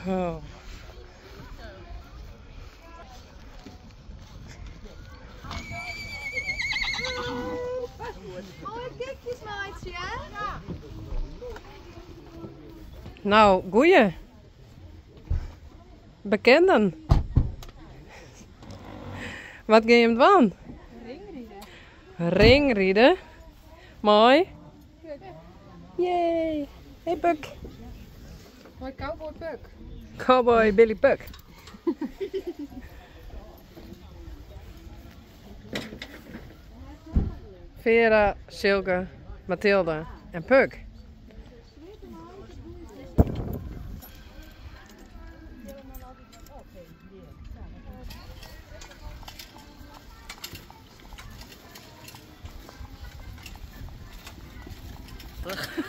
Oh. Moaie kikjes meitsje, hè? No, goeie. Bekenden. Wat gean jim dwaan? Ringride. Ringride. Mei? Yay! Hey Puk. Mei cowboy Puk. Cowboy Billy Puk. Vera, Silke, Mathilde en Puk.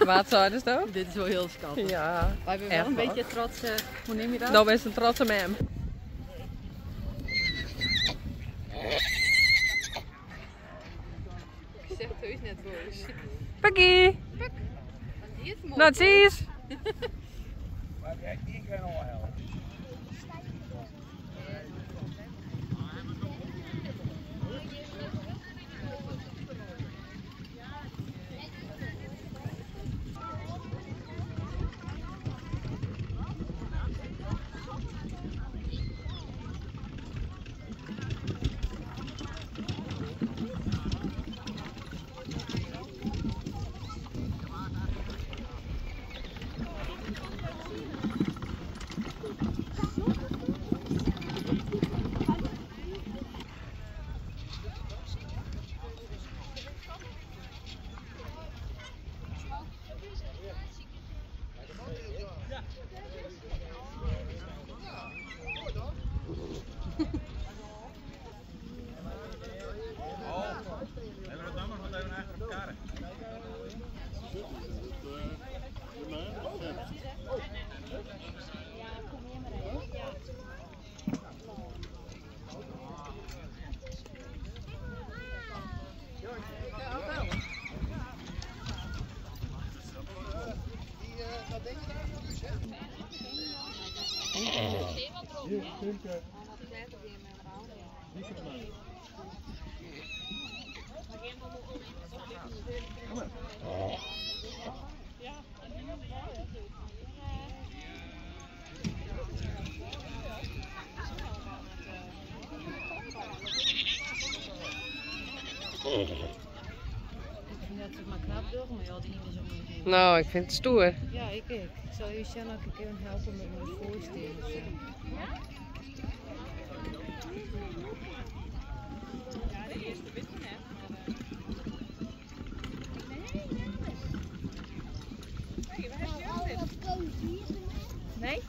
Wat zeiden ze Dit is wel heel schattig. Ja. Wij zijn wel Echt een hoor. beetje trots, hoe neem je dat? Nou bent een trotse mem. Ik zeg het heus net boos. Pukkie! Die is mooi. Nou, cheese! Ik vind dat ze maar knap doen, maar ja, die is om me heen. Nou, ik vind het stoer. Ja, ik ook. Ik zal je Shanna ook even helpen met mijn voorstellen. of zo. Nee?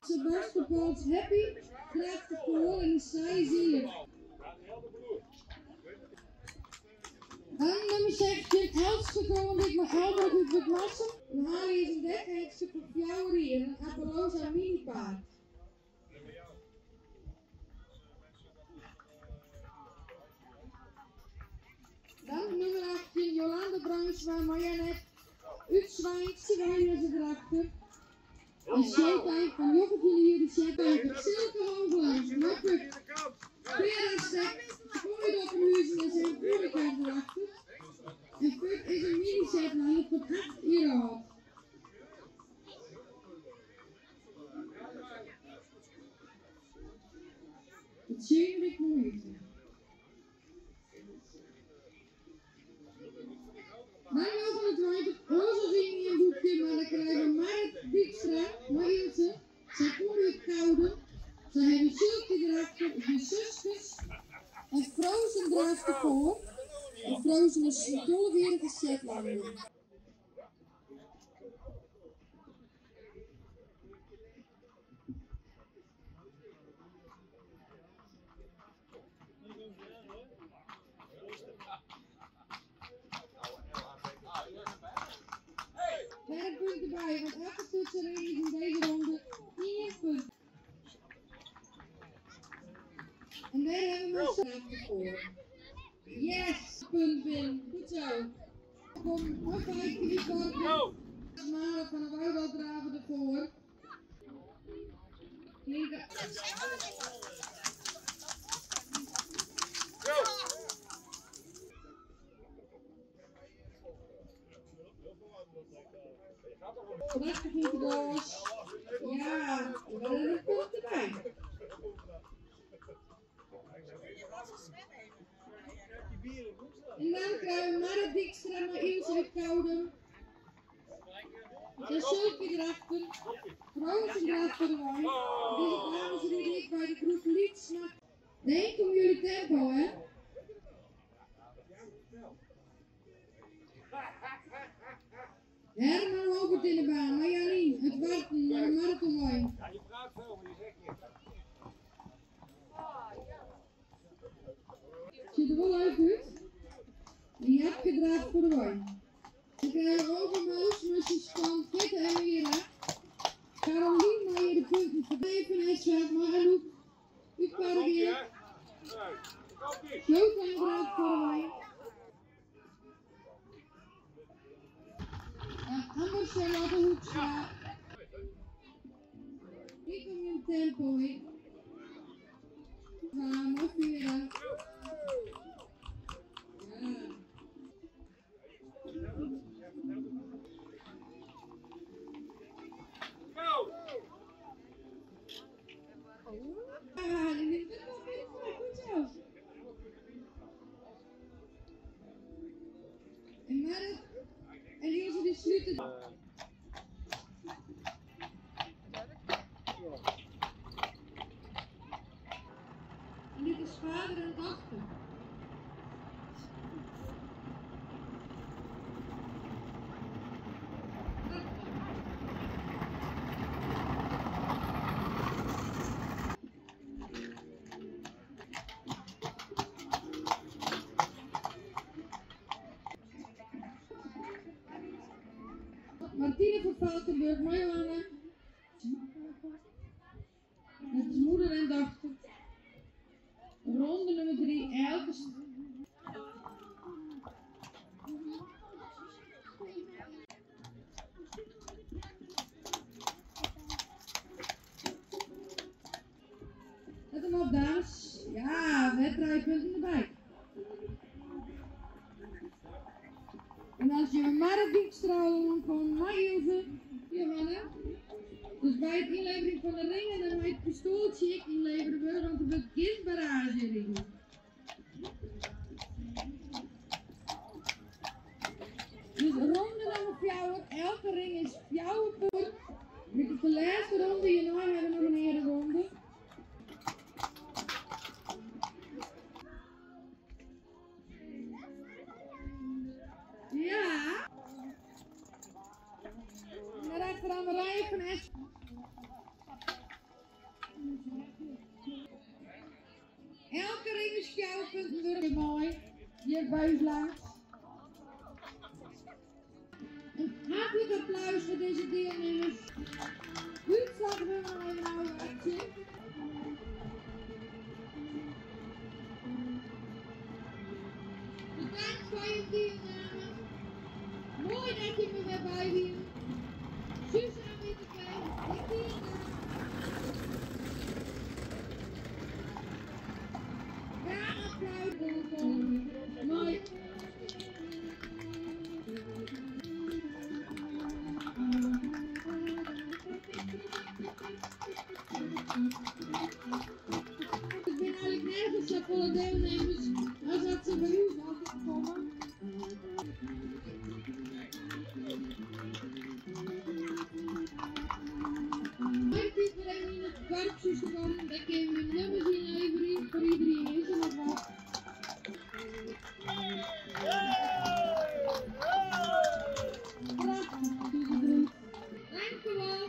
Sebastian Paul's happy, krijgt de kool en zij hier. Dan nummer 16, Elske komen dit maar Albert uit Witmassen. En haar is een dekhekse voor Fjouwrie en een Appaloosa minipaard. Dan nummer 18, Jolande Bruinsma, Marjanet uit Zwijns, is erachter. De showtime van Joggetje hier, de showtime van Silke Hoogland, Mappuk, Vera Stek, Gooi op Huizen en zijn broerkant erachter. En Puk is een mini-set van 8 euro. Het zien ik moeite. Wij mogen het weten, onze zien niet een boekje, maar dan krijgen we Marit Dijkstra, maar Ilse. Zij komt uit Gouden. Zij hebben Silke erachter, de zusjes. En Frozen draagt ervoor. En Frozen is een dolle Shetlander. derby, want elke toetsering is in deze ronde 1 punt. En daar hebben we maar voor. Yes, punt win. Goed zo. Kom, nog 15 korten. Maren van de Woudal draven ervoor. Linker. Prachtig niet doos. Ja, we hadden er een punt erbij. En dan krijgen we Marit Dijkstra, maar Ilse uit Koudum. De Sulke erachter. Grote draad voor de wijn. Deze dames die ik bij de groep Lieds. Denk om jullie tempo, hè? Herman Robert in de baan, Marjanien, het warten naar de marathonwijn. Ja, je praat veel, maar je zegt niks. Ziet er wel leuk uit. En je hebt gedraaid voor de wijn. Dan krijgen we overmoos, Musjes van Gitte en Mira. Carolien, maar je de punten vergeven en Sven, maar Anouk. U parkeert. Zo draad voor de wijn. Anders Charlotte Hoekstra. Ik kom in tempo in. Gaan nog weer. Ja. Ah, dit is wel goed zo. En Marit en Ilse die sluiten. En dit is vader en dochter. Martine van Valkenburg, Marjohanna. Het is moeder en dochter. Ronde nummer 3, elke. Let hem op, dames. Ja, wedstrijdpunten erbij. En als je Marit Dijkstra van Mailze, Johanna. Dus bij het inlevering van de ringen, dan moet je het pistooltje ik inleveren worden, want er wordt geen barrage ringen. Dus ronde nummer 4, elke ring is 4 punt. Dit is de laatste ronde, hierna hebben we nog een hele ronde. Ja. En daarachteraan Marije van Es. Elke ring is 4 punten, weer mooi. Hier bij u langs. Een hartelijk applaus voor deze deelnemers. Uitslag we nog even een actie. Bedankt voor je deelname. Mooi dat je me weer bij wilt. Suzanne Witteveen, ik zie je. Ja, applaus. Mooi. Ik ben eigenlijk nergens zo volle deelnemers als dat ze bij u altijd komen. Mijn tijd weer even in het dorpje gekomen, daar kunnen we nummers inleveren voor iedereen is er nog wat. Prachtig, tussen Dank u wel.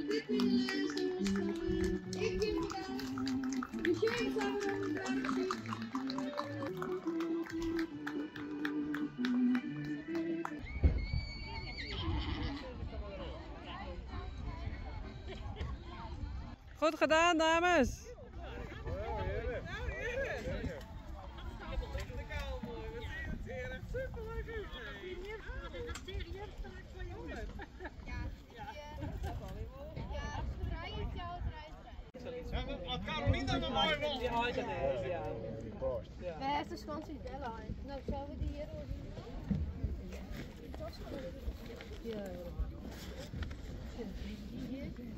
Dit binne de lêste oanspanningen. Ik bin bedankt. We sjogge elkoar wer op it drankje. Goed gedaan, dames. Bêste skantsjes dellein. No, sille we dy hjir oer doen?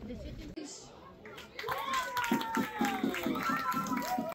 Der sit in.